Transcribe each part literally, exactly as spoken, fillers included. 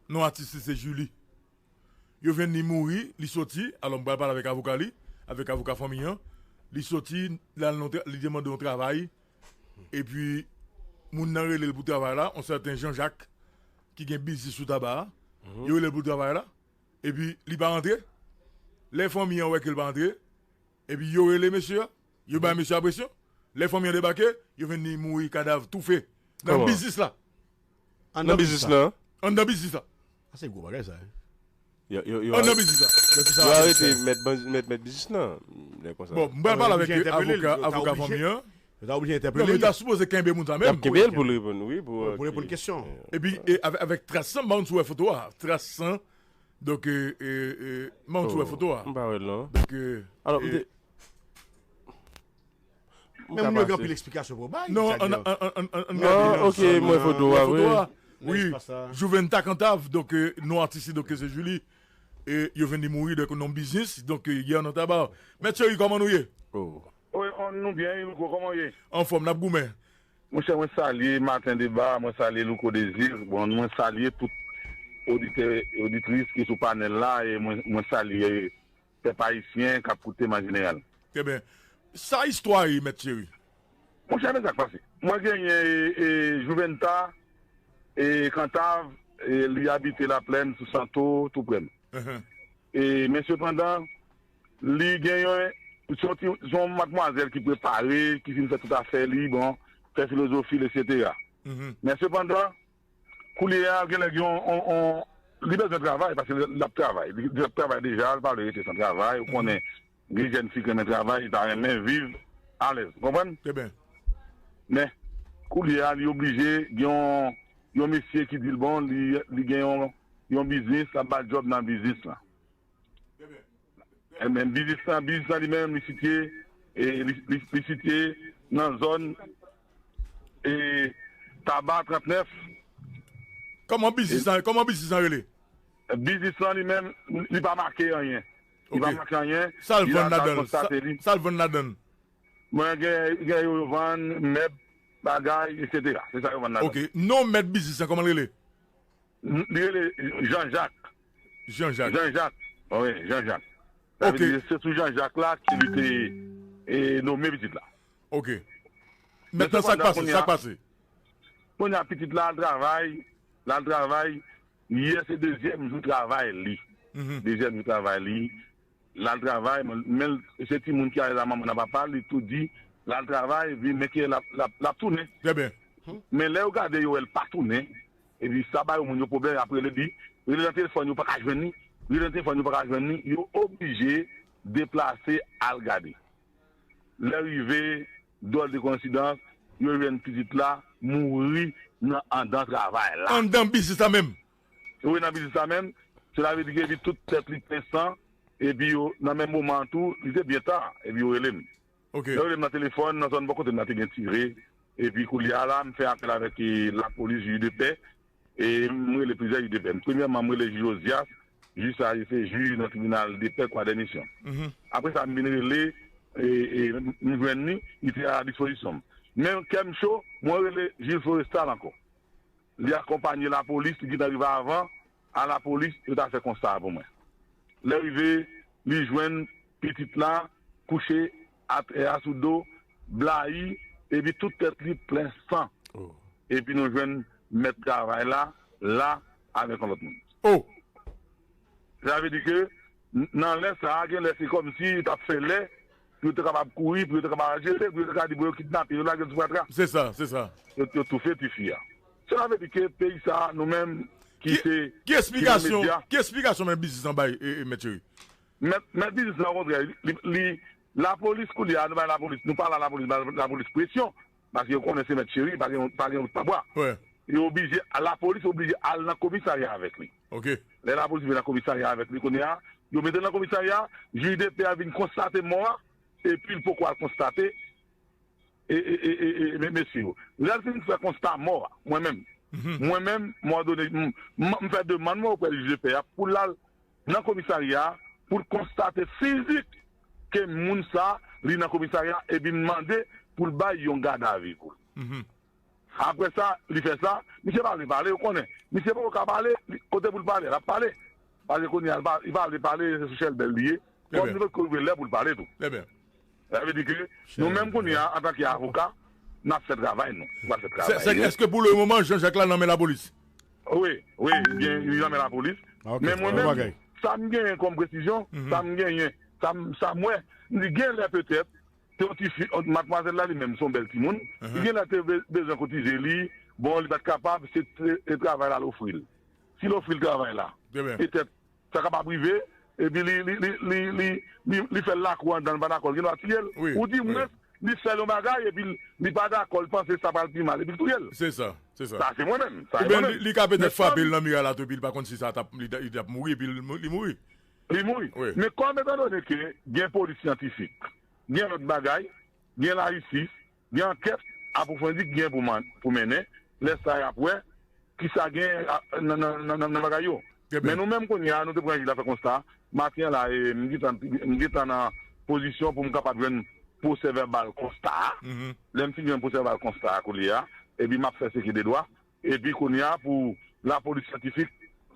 Non atis li se Julie. Yo jwenn li mouri, li soti, alò m pral pale avèk avoka li, avèk avoka fanmi an. Li soti, l al nan tra- li demande yon travay, epi moun nan rele l pou travay la, yon sèten Jean Jacques, ki gen biznis sou taba a. Yo rele l pou travay la, epi li pa rantre. Lè fanmi an wè ke l pa rantre, epi yo rele mesye a, yo bay mesye a presyon. Lè fanmi an debake, yo jwenn li mouri, kadav toufe. Nan biznis la. Anndan biznis la. Anndan biznis la. Sa se gwo bagay sa. Yo, yo, yo, Anndan biznis la. Yo arete mèt, mèt, mèt biznis lan. Lè konsa. Bon, m pral pale avèk avoka, avoka fanmi an. Yo ta oblije Non, men entèpele yo ta sipoze kenbe moun sa Y menm. ap kenbe l pou l reponn, wi. Pou, pou reponn kesyon. Epi e, avèk, avèk tras lan, m pa konn si w wè foto a. Tras san. Donk, e, e, e, m pa konn si w wè foto a. M pa wè l non. Donk, e, Alò, e, m te. Men moun yo gen anpil eksplikasyon pou bay. Non, an, an, an, an, an, Non, ok, mwen foto a, wi. Wi, Juventa Cantave, donk, e, non atis li, donk, se Julie. E yo jwenn li mouri, donk, nan biznis, donk, e, yè nan taba. Mèt Cheri, kòman nou ye? Oh. Wi, on nou byen, Louko, kòman w ye? Anfòm, n ap goumen. Monchè, mwen salye Maten Deba, mwen salye Louko Dezir, bon, mwen salye tout oditè, oditris ki sou panèl la, e mwen, mwen salye pèp ayisyen k ap koute m an jeneral. Trè byen. Sa istwa ye, Mèt Cheri? Monchè, men sa k pase. Mwen genyen e, e, Juventa, e, Cantave, e, li abite Laplèn, sou Santo, tou prè m. E, men sepandan, li genyen, se yon ti, se yon madmwazèl ki prepare, ki fin fè tout afè li, bon, fè filozofi l, etsetera. Men sepandan, koulye a, genlè gen yon, yon, yon, li bezwen travay, paske l, l ap travay. Li, li ap travay deja, l pa vle rete san travay. Ou konnen, gen jèn fi k renmen travay, li ta renmen viv alèz. Ou konprann? Trè byen. Men, koulye a, li oblije, gen yon, yon mesye ki di l, bon, li, li gen yon, yon biznis, l ap ba l djòb nan biznis lan. Ebyen, biznis lan, biznis lan li menm, li sitye, e, li, li, li sitye nan zòn, e, Taba trannèf. Kòman biznis lan, kòman biznis lan rele? Biznis lan li menm, li pa make anyen. Li pa make anyen. Sa l Li vann la, ladan l? Sa, konstate li. Sa l vann ladan l? Mwen gen, gen yo vann mèb, bagay, etsetera. Se sa yo vann ladan. Ok. Non mèt biznis lan, kòman l rele? Li rele Jean Jacques. Jean Jacques. Jean Jacques. Wi, Jean Jacques. Sa vle di, se sou Jean Jacques la ke li te, e, nome pitit la. Ok. Mentnan, sa k pase? Sa k pase? Kounye a, pitit la al travay, l al travay, yè se dezyèm jou travay li. Dezyèm jou travay li, l al travay, men, men se timoun ki ale la manman nan papa, li tou di, l al travay, epi men ke l ap, l ap, l ap tounen. Trè byen. Men lè yo gade, yo wè l pa tounen, epi sa ba yo moun yo pwoblèm, y ap rele li, rele nan telefòn, yo pa ka jwenn li, rele nan telefòn, yo pa ka jwenn li, yo oblije deplase al gade. Lè rive, dwòl de koyensidans, yo jwenn pitit la mouri nan anndan travay la. Anndan biznis la menm? Wi, nan biznis la menm. Sela vle di ke epi tout tèt li plen san, epi yo, nan menm moman an tou, li te byen ta, epi yo rele m. Ok. Yo rele m nan telefòn, nan zòn bò kote m nan te gen tire, epi koulye a la, m fè apèl avèk, e, lapolis, jij de pè, e m rele plizyè jij de pè. Premyèman, m rele jij Josias, jij sa a se jij nan tribinal de pè Kwadèmisyon. Apre sa, m vin rele, e, e, m jwenn li, li te a dispozisyon m. Men kè m cho, mwen rele jij Florestal ankò. Li akonpanye lapolis, li gentan rive avan, a lapolis, yo ta fè konsta a pou mwen. Lè rive, li jwenn pitit la kouche atè a sou do, blayi, epi tout tèt li plen san. Epi nou jwenn mèt travay la, la, avèk yon lòt moun. Oh! Sa vle di ke, n-, nan lè sa a, gen lè se kòmsi yo t ap fè lè, pou yo te kapab kouri, pou yo te kapab jete, pou yo te ka di, bon, yo kidnape, yo lage l sou fatra. Se sa, se sa. Yo, yo toufe tifi a. Sela vle di ke peyi sa a, nou menm, ki se, Ki eksplikasyon, ki eksplikasyon mèt biznis lan bay, e, e, Mèt Cheri? Mèt, mèt biznis lan, okontrè, li, li, lapolis koulye a, nou bay lapolis, nou pale a lapolis, bay lapolis presyon, paske yo konnen se Mèt Cheri, pa gen, pa gen wout pa bwa. Yo oblije, lapolis oblije al nan komisarya avèk li. Ok. Lè lapolis vin nan komisarya avèk li kounye a, yo mete l nan komisarya, jij de pè a vin konstate mò a, epi l poko al konstate, e, e, e, e, e, me-, mesye yo. Lè l fin fè konsta mò a, mwen menm, mwen menm, mwa done, m, m, m fè demann mwen oprè jij de pè a pou l al nan komisarya a, pou l konstate fizik ke moun sa, li nan komisarya, epi m mande pou l bay yon gadavi pou l. Apre sa, li fè sa, misye pa vle pale, ou konnen. Misye poko ka pale, li, kote pou l pale, l ap pale. Paske kounye a, li pa, li pa vle pale, se sou chèlbè l li ye. Kòm li poko rive lè pou l pale tou. Sa vle di ke nou menm kounye a, antanke avoka, n ap fè travay nou. Nou pral fè travay nou. Èske pou le moman, Jean Jacques la nan men lapolis? Wi, wi, li nan men lapolis. Men mwen menm, sa m genyen kòm presizyon, sa m genyen, sa m, sa m wè, m di gen lè petèt, se yon ti fi, madmwazèl la li menm, se yon bèl timoun, li gen lè te be-, bezwen kotize li, bon, li pa t kapab, se, se, se travay la l ofri l. Si l ofri l travay la, petèt, sa kapab rive, epi li, li, li, li, li, li, li fè l lakou anndan, li pa dakò, l gen dwa tiye l. Ou di mwens, li fè l yon bagay, epi l, li pa dakò, l panse sa pral pi mal, epi l touye l. Se sa, se sa. Sa se mwen menm, sa se mwen menm. Li, li ka petèt frape l nan miray la tou, epi li pa konn si sa t ap, li, t- li t ap mouri, epi li mou- li mouri. Li mouri. Men kòm etandone ke gen polis syantifik, gen lòt bagay, gen lajistis, gen ankèt apwofondi ki gen pou man- pou mennen, lè sa y ap wè kisa gen a- nan, nan, nan, nan, nan bagay yo. Men nou menm kounye a, nou te pran jij la fè konsta, maten an la, e, m gentan, m gentan nan pozisyon pou m kapab jwenn pwosè vèbal konsta a. Lè m fin jwenn pwosè vèbal konsta a kounye a, epi m ap fè seke de dwa, epi kounye a pou lapolis syantifik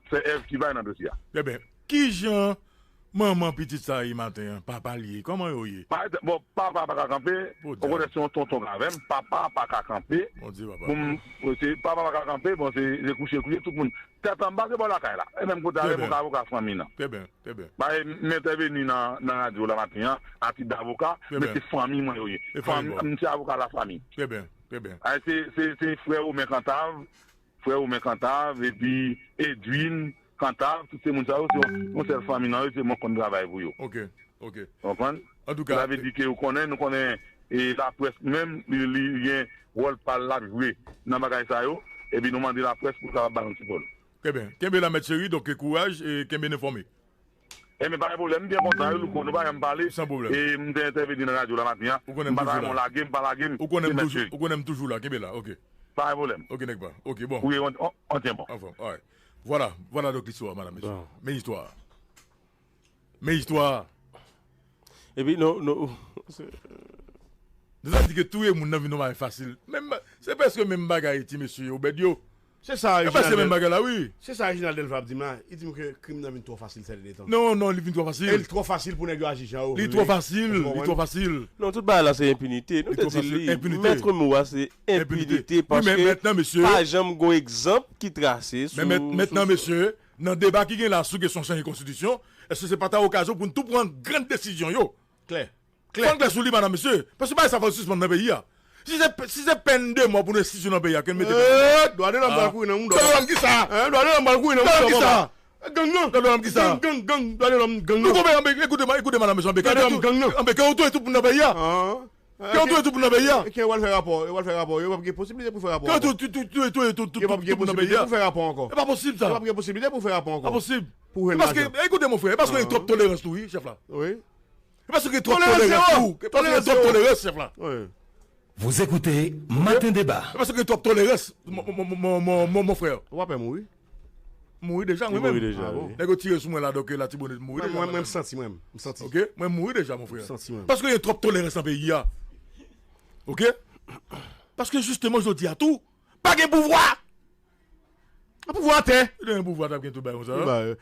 fè èv ki bay nan dosye a. Ebyen, kijan manman pitit sa ye maten an? Papa l ye? Kòman yo ye? Pa- bon, papa pa ka kanpe, okontrè se yon tonton k avè m, papa pa ka kanpe pou m, se, papa pa ka kanpe, bon, se, se kouche, kouche, tout moun. Tèt anba, se bò lakay la. E menm kote avè m, avoka fanmi nan. Trè byen, trè byen. Ba, e, m entèveni nan, nan radyo la maten an, a tit davoka, men se fanmi mwen yo ye. Fanmi, m se avoka lafanmi. Trè byen, trè byen. A, se, se, se frè Romen Kantav, frè Romen Kantav, epi Edwin Kantav, tout se moun sa yo, se yon, yon sèl fanmi nan yo, se mwen k konn travay pou yo. Ok, ok. Ou konprann? Antouka, sa vle di ke ou konnen, nou konnen, e laprès menm, li, li gen wòl pa l l ap jwe nan bagay sa yo, epi nou mande laprès pou l kapab ba nou sipò l. Trè byen. Kenbe la, mèt cheri, donk, kouraj, e kenbe n enfòme. Ebyen, pa gen pwoblèm, m byen kontan, wi, Louko, nou pa janm pale. San pwoblèm. E m te entèveni nan radyo la maten an. M pa ta renmen w lage m, pa lage m. Ou konnen m toujou, ou konnen m toujou la, kenbe la, ok. Pa gen pwoblèm. Ok, nèg pa. Ok, bon. Wi, on, on, on tyen bon. Anfòm, alright. Vwala, vwala donk listwa, madam, mesye. Men istwa. Men istwa. Epi, nou, nou, nou ta di ke touye moun nan vin yon bagay fasil. Menm, se prèske menm bagay ti mesye Obed yo. Se sa, e prèske menm bagay la, wi. Se sa Reginald Delva ap di m la. Li di m ke krim nan vin twò fasil sèdènye tan. Non, non, li vin twò fasil. E li twò fasil pou nèg yo aji jan yo vle. Li twò fasil, li twò fasil. Non, tout bagay la se enpinite. Nou te di li, mèt mo a se enpinite, paske pa janm gon egzanp ki trase sou. Men mentnan, mesye, nan deba ki gen la sou kesyon chanje konstitisyon, èske se pa ta okazyon pou n tou pran grann desizyon yo? Klè. Klè. Fò n klè sou li, madam, mesye. Paske bagay sa fò l sispann nan peyi a. Si se, si se pèn de mò pou nou enstitye nan peyi a, ke n mete. Dwa de lòm pral kouri nan mouda w. Dwa de lòm kisa? Dwa de lòm pral kouri nan mouda w, papa. Gang nan. Dwa de lòm kisa? Gang, gang, gang. Dwa de lòm gang nan. Nou konpè, anbe, ekoute, ekoute, madam, mesye, anbe, dwa de lòm gang nan. Anbe, ke yo touye tout moun nan peyi a. Ke yo touye tout moun nan peyi a. Ke yo al fè rapò, yo al fè rapò, yo p ap gen posiblite pou fè rapò ankò. Ke yo touye tout, tout, touye, touye tout, tout, tout moun nan peyi a. Yo p ap gen posiblite pou fè rapò ankò. E pa posib, sa. Yo p ap gen posiblite pou fè rapò ankò. Pa posib. Pou jwenn lajan. E paske, ekoute, mon frè, e paske gen twòp tolerans tou, wi, chèf la. Wi. E paske gen twòp tolerans tou. E paske gen twòp tolerans, chèf la. Wi. Vous écoutez Matin Débat. E paske gen twòp tolerans, mon, mon, mon frè. Ou pa pè mouri? Mouri deja, mwen menm. Nèg yo tire sou mwen la, donk, Latibonit mouri deja. Mwen, mwen, mwen, m santi, mwen, m santi. Ok? Mwen mouri deja, mon frè. M santi, mwen. Paske gen twòp tolerans nan peyi a. Ok? Paske jisteman, jodi a tou, pa gen pouvwa. Pouvwa atè. Yo te gen pouvwa, t ap gen tout bagay konsa. Tout bagay.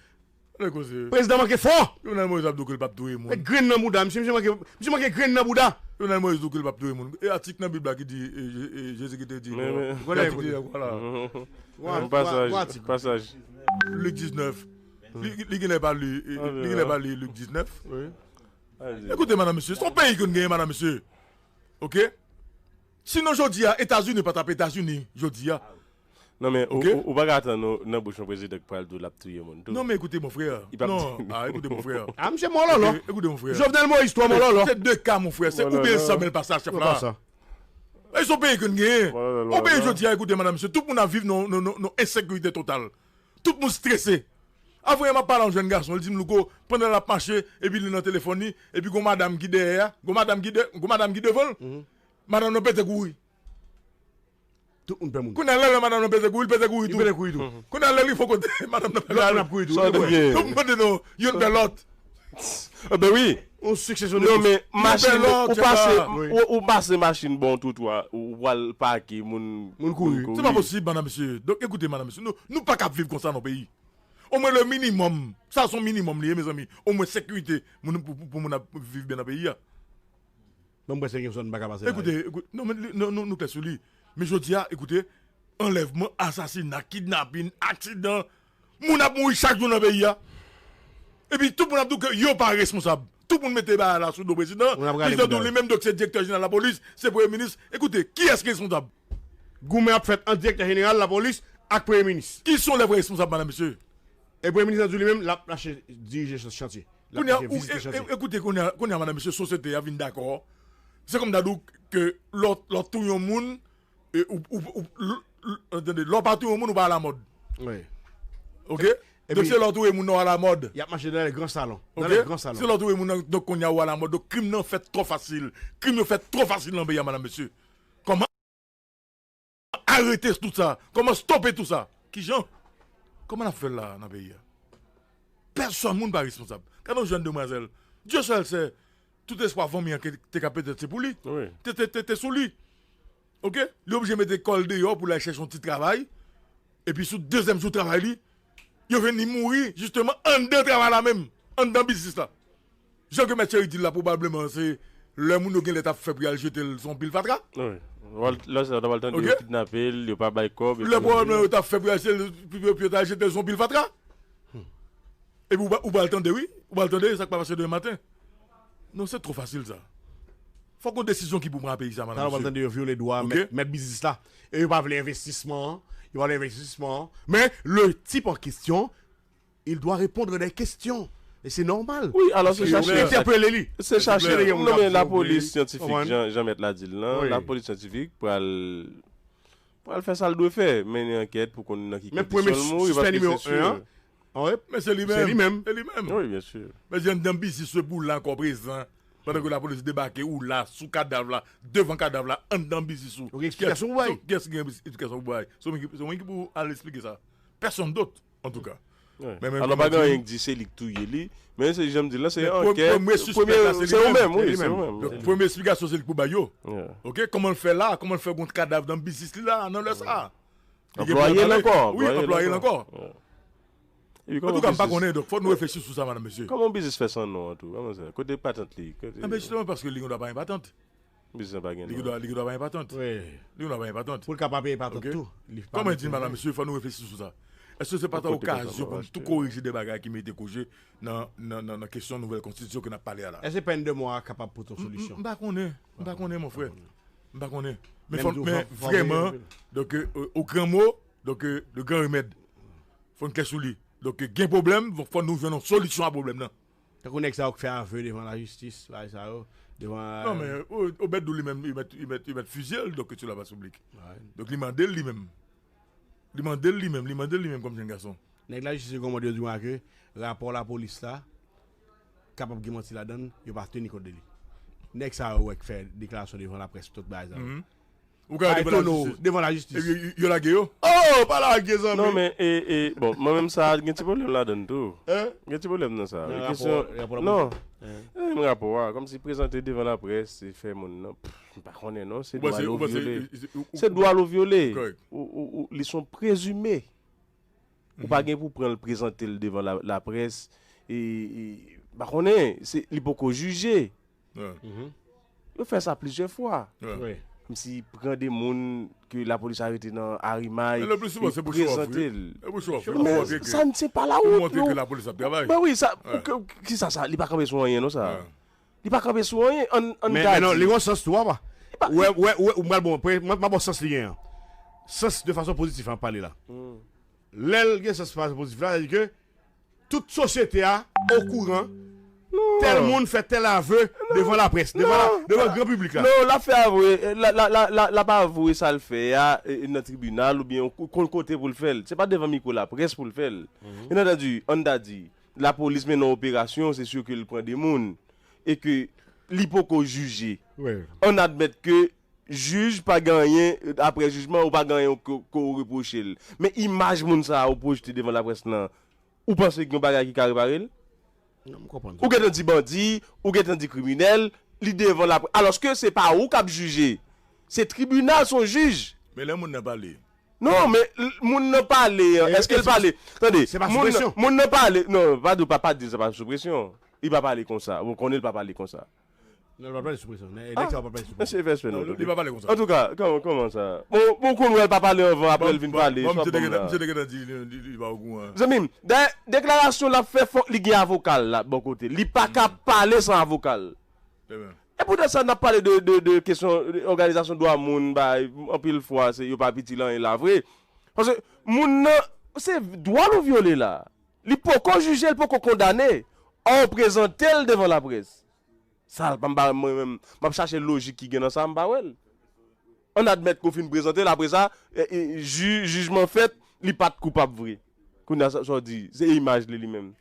Lè koze. Prezidan manke fò. Jovenel Moïse ap di w ke l p ap touye moun. Met grenn nan bouda, misye, misye manke, misye manke grenn nan bouda. Jovenel Moïse di w ke l p ap touye moun. E atik nan Bib la ki di, e, Je- e, Jezi ki te di, men, men, men, atik, vwala. Yon pasaj, yon pasaj. Lik diznèf. Li, li genlè pa li, e, li genlè pa li Lik diznèf. Wi. Ekoute, madam, mesye, se yon peyi ke n genyen, madam, mesye. Ok? Sinon, jodi a, Etazini pa t ap Etazini, jodi a. Non, men, ou, ou, ou pa ka atann ou nan bouch yon prezidan ki pral di w l ap touye moun tou. Non, men ekoute, mon frè. Non, ah, ekoute, mon frè. Ah, misye mòlòlò. Ekoute, mon frè. Jovenel Moïse twò mòlòlò. Se de ka, mon frè. Se oubyen l san mil pase a chèf la. E se yon peyi ke n genyen. Yon peyi jodi a, ekoute, madam, mesye, tout moun ap viv nan, nan, nan, nan ensekirite total. Tout moun strese. Avanyè m ap pale a yon jèn gason, li di m, Louko, pandan l ap mache, epi li nan telefòn li, epi gon madanm ki dèyè a, gon madanm ki de, gon madanm ki devan l. Madanm nan pete kouri. Tout moun pè moun. Kounye a, lè, lè madanm nan pete kouri, li pete kouri tou. Li pete kouri tou. Kounye a, lè li fon kote, madanm nan pete kouri tou. Tout moun pete non, youn pè lòt. Enben wi. Yon siksesyon de... Non, men machin, ou pase, ou, ou pase machin bò yon twotwa, ou pral pake, moun, moun kouri. Se pa posib, madan mesye. Donk, ekoute, madan mesye, nou, nou pa kab viv konsa nan peyi. Omwen le minimòm, sa se yon minimòm li ye, mezanmi. Omwen sekirite, moun, pou, pou, pou moun ap viv byen nan peyi a. Ban m wè si gen yon zòn pa ka pase la. Ekoute, ekoute, non, men li, non, nou, nou klè sou li. Men jodi a, ekoute, anlèvman, asasina, kidnapin, aksidan, moun ap mouri chak jou nan peyi a. Epi tout moun ap di w ke yo pa responsab. Tout moun mete bagay la sou do prezidan. Prezidan di w li menm, donk se direktè jeneral lapolis, se premye minis. Ekoute, kiyès ki responsab? Goumen ap fèt ant direktè jeneral lapolis ak premye minis. Ki se yon lè vrè responsab, madan mesye? E premye minis la di w li menm, l ap mache dirije chantye. Kounye a, ou, e, e, ekoute, kounye a, kounye a, madan mesye, sosyete a vin dakò. Se kòm ta di w ke lè w, lè w touye yon moun, e, ou, ou, ou, l, l, tande, lè w pa touye yon moun, ou pa alamòd. Wi. Oke? Donk, se lè w touye moun nan w alamòd. Y ap mache nan lè gran salon. Nan lè gran salon. Se lè w touye moun nan, donk, kounye a ou alamòd. Donk, krim nan fèt twò fasil. Krim yo fèt twò fasil nan peyi a, madan mesye. Kòman arete tout sa? Kòman stope tout sa? Kijan? Kòman n ap fè l la nan peyi a? Pèsòn moun pa responsab. Gade yon jèn demwazèl. Dieu seul sait, tout espwa fanmi an ke, te ka petèt se pou li. Te, te, te, te sou li. Oke? Li oblije mete kò l deyò pou l al chèche yon ti travay. Epi sou dezyèm jou travay li, yo jwenn li mouri, jisteman, anndan travay la menm, anndan biznis la. Jan ke mèt Cheri di l la, pwobableman, se lè moun yo genlè t ap fè pou y al jete l sou yon pil fatra. Wi. Lè sa, w ta pral tande yo kidnape l, yo pa bay kòb, yo... Lè pwoblèm nan yo t ap fè pou y al jete l, pou, pou, pou yo ta jete l sou yon pil fatra. Epi ou pa, ou pral tande, wi. Ou pral tande sa k pa pase demen maten. Non, se twò fasil, sa. Fòk yon desizyon ki pou pran peyi sa, madan mesye. Talè w pral tande yo vyole dwa mèt, mèt biznis la. E yo pa vle envestisman an. Yo pa vle envestisman an. Men, le type en question, il doit répondre à des questions. E se nòmal. Wi, alò se chache. Yo entèpele li. Se chache. Non, men lapolis syantifik, jan, jan mèt la di l lan, lapolis syantifik pral, pral fè sa l dwe fè, mennen ankèt pou konn nan ki kondisyon l mouri, paske se si. Men se li menm. Se li menm. Wi, byen si. Men se anndan biznis ou pou la ankò prezan. Pandan ke lapolis debake, ou la, sou kadav la, devan kadav la, anndan biznis ou. Ou gen eksplikasyon pou bay? Kiyès ki gen eksplikasyon pou bay? Se ou menm ki, se ou menm ki pou al esplike sa. Pèsonn dòt. Antouka. Alò, pa gen anyen k di se li k touye li. Men se jan m di l lan, se ankèt. Premye sispèk la, se li menm. Wi, se ou menm. Donk, premye eksplikasyon, se li k pou bay yo. Oke? Kòman l fè la? Kòman l fè gon kadav nan biznis li la, nan lè sa a? Anplwaye l ankò. Wi, anplwaye l ankò. Antouka, m pa konnen, donk, fòk nou reflechi sou sa, madan mesye. Kòman yon biznis fè san non an tou? Kòman sa? Kote patant li? Kote... Enben, jisteman, paske li gen dwa pa gen patant. Biznis lan pa gen non. Li gen dwa, li gen dwa pa gen patant. Wi. Li gen dwa pa gen patant. Pou l ka pa peye patant tou. Kòm mwen di, madan mesye, fò nou reflechi sou sa. Èske se pa ta okazyon pou n tou korije de bagay ki merite korije nan, nan, nan, nan kesyon nouvèl konstitisyon ke n ap pale a la? Èske pèn de mò a kapab pote yon solisyon? M pa konnen. M pa konnen, mon frè. M pa konnen. Men fò, men vrèman, donk, euh, au grand mot, donk, euh, le grand remède. Fò n klè sou li. Donk, gen pwoblèm, fò nou jwenn yon solisyon a pwoblèm nan. Tankou nèg sa yo k fè ave devan lajistis, bagay sa yo, devan... Non, men, o, Obed Dou li menm, li mèt, li mèt, li mèt fizye l, donk, sou laplas piblik. Donk, li mande l li menm. Li mande l li menm, li mande l li menm kòm jèn gason. Nèg lajistis yo kòmande yo di mwen ke rapò lapolis la kapab gen manti ladan l, yo pa teni kont de li. Nèg sa yo wè k fè deklarasyon devan laprès, tout bagay sa yo. Ou ka... Bay tono devan lajistis. Epi yo, yo lage yo? Oh, pa lage, zanmi. Non, men, e, e, bon, mwen menm sa, gen ti pwoblèm ladan l tou. Gen ti pwoblèm nan sa. Nan rapò, rapò lapolis. Non. E menm rapò a, kòmsi prezante devan laprès, se fè moun nan, pff, m pa konnen non, se dwa l ou vyole. Se dwa l ou vyole. Ou, ou, ou, li se yon prezime. Ou pa gen pou pran l, prezante l devan la, laprès. E, e, m pa konnen, se, li poko jije. Yo fè sa plizyè fwa. Kòmsi pran de moun ke lapolis arete nan Arimay, e prezante l. Men sa, se pa la wout, non. Ben wi, sa, kisa sa, li pa kanpe sou anyen, non, sa. Li pa kanpe sou anyen, ann, ann ta di. Men non, li gon sans tou, papa. Ou wè, ou wè, ou wè, m pral bon, m ap ba w sans li gen an. Sans de fason pozitif, an pale la. Lè l gen sans fason pozitif la, sa di ke tout sosyete a okouran tèl moun fè tèl ave devan laprès, devan la, devan gran piblik la. Non, l ap fè ave, l ap, l ap, l ap, l ap avwe sa l fè a, e, nan tribinal oubyen yon ko-, kote pou l fè l. Se pa devan mikwo laprès pou l fè l. Byen antandi, ann ta di, lapolis mennen yon operasyon, se si ke l pran de moun, e ke li poko jije. Ann admèt ke jij pa gen anyen, apre jijman, ou pa gen anyen ke, ke w repwoche l. Men imaj moun sa a ou pwojte devan laprès lan, ou panse gen yon bagay ki ka repare l? Non, m konprann. Ou gentan di bandi, ou gentan di kriminèl, li devan laprès. Alòske se pa ou k ap jije. Se tribinal, se yon jij. Men lè moun nan pale. Non, men l- moun nan pale, an, E- èske e l se pa- pale? Tande, se pa sou moun, presyon. Moun nan pale, non, pa di, pa, pa di se pa sou presyon. Li pa pale konsa. Ou konnen l pa pale konsa. Non, li pa pale sou presyon. Elektè pa pale sou presyon. Mesye fè swen Non, nou. li pa pale konsa. Antouka, kòman kòman sa? Bon, bon, konn wè l pa pale anvan, apre l vin pale. Bon, Swa misye te bon gentan- la. misye te gentan di li- li li pa okouran. Zanmi m, dayè, deklarasyon l ap fè, fòk li gen avoka l la bò kote. Li pa ka pale san avoka l. Trè byen. E poutan sa, n ap pale de, de, de kesyon de òganizasyon dwa moun, bay, anpil fwa, se, yo pa piti lan la vre. Paske moun nan, se dwa nou vyole la. Li poko jije, li poko kondane. Ò, prezante l devan laprès. Sa, pa m pa, mwen menm, m ap chache lojik ki gen nan sa, m pa wè l. Ann admèt ke w fin prezante l, apre sa, e, e, ji- jijman fèt, li pa t koupab vre. Kounye a, sa sa w di, se imaj li, li menm.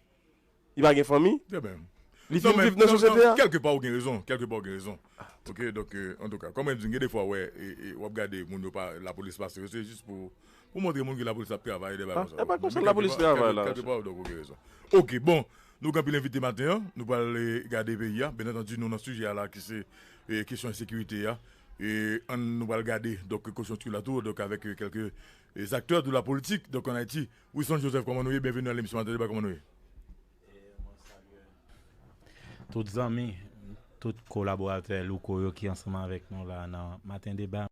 Li pa gen fanmi? Trè byen. Li fin viv nan sosyete a? Kèlke pa ou gen rezon, kèlke pa ou gen rezon. Ok, donk, euh, antouka, kòm mwen di, gen defwa, wè, e, e, w ap gade moun yo pa, lapolis pase yo, se jis pou, pou montre moun ke lapolis ap travay, de bagay konsa. E pa konsa lapolis travay la. Kèlke pa ou, donk, ou gen rezon. Ok, bon, nou gen anpil envite maten an, nou pral eh, gade peyi a. Byen antandi, nou nan sijè a la ki se eh, kesyon ensekirite a. E ann nou pral gade, donk, konjonkti la tou, donk, avèk eh, kèlke eh, aktè de la politik, donk, an Ayiti. Wilson Joseph, kòman nou ye? Byenveni nan lemisyon Maten Deba, kòman nou ye? Tout zanmi, tout kolaboratè Louko yo ki ansanm avèk nou la nan Maten Deba.